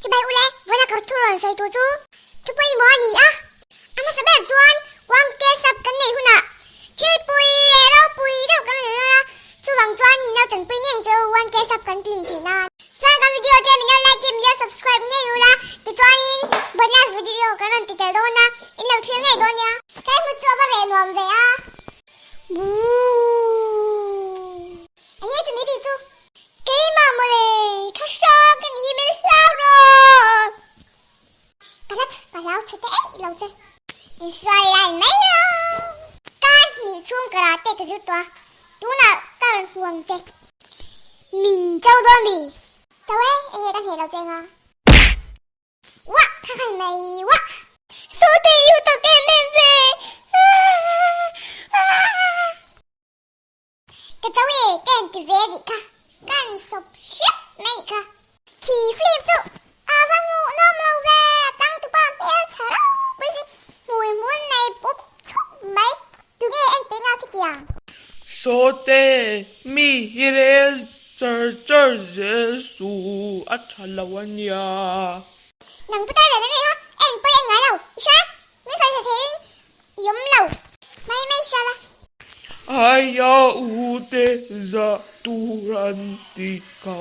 Chibai ule, vawiina ka thu rawn sawi tur chu thu pawimawh a ni a. A hmasa ber chuan 1K sub kan neih hunah thil pui leh ropui deuh kan rawn dawn a, chuvang chuan min lo tanpui ngeng che u 1K sub kan tlin theih nan. Chuan kan video te min lo like in min lo subscribe ngei ula, tichuanin bonus video kan rawn ti tel dawn a, in lo thlir ngei dawn nia. Kai hmu chu a va reh nuam ve a. Buu. Enge chumi ri chu? Keimah mawle, ka hra ka ni hi min hlau rawh. Ka hla che, ka hlau che te eih lo che. In hruai lai mai rawh. Ka hnih chhung ka rah te ka zir tawh a, tunah ka rawn hmu ang che. Min cho dawn mi? Cho e, enge ka hneh lo che anga. Wah, kha khan mai wah. Sawte i hu tak em em ve. Ka cho e, ka en ti ve anih kha. Kan sawp hrep mai nih kha. Khi film chu a va hmuhnawm lo ve, a changtupa hmel chhe ropui si, hmui hmun nei pup chhup mai. Tunge en peih nga khitiang? Sawte, mi hi rel char char zel suh, a tha lo a nia. Nang putar ve mai mai kha en pawi en ngai lo, i hria? Min sawi thei theiin i awm lo mai mai sia la. Aia u te zah tur an ti kha.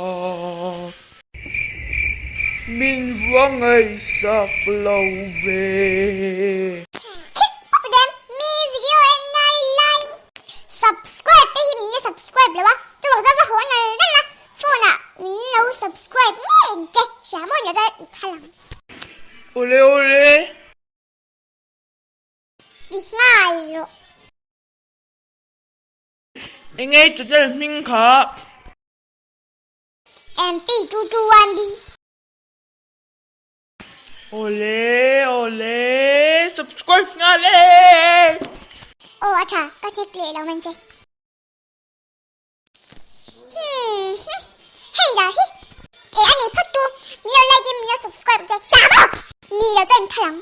Min va ngaihsak lo ve. Khip pawp dem mi video en ngai lai. Subscribe te hi min la subscribe lo a, chuvang chuan va haw nal nal a, phone ah min lo subscribe ngei ang che, hria maw nia chuan i thal ang. Awle awle. Ti nghal rawh. Enge channel hming kha? MP221B. Awle awle subscribe nghal e. Aw a tha ka check leh lo man che. Hmm hei lah hi e a nei phawt tu min lo like in min lo subscribe che chah maw ni lo chuan in thal ang.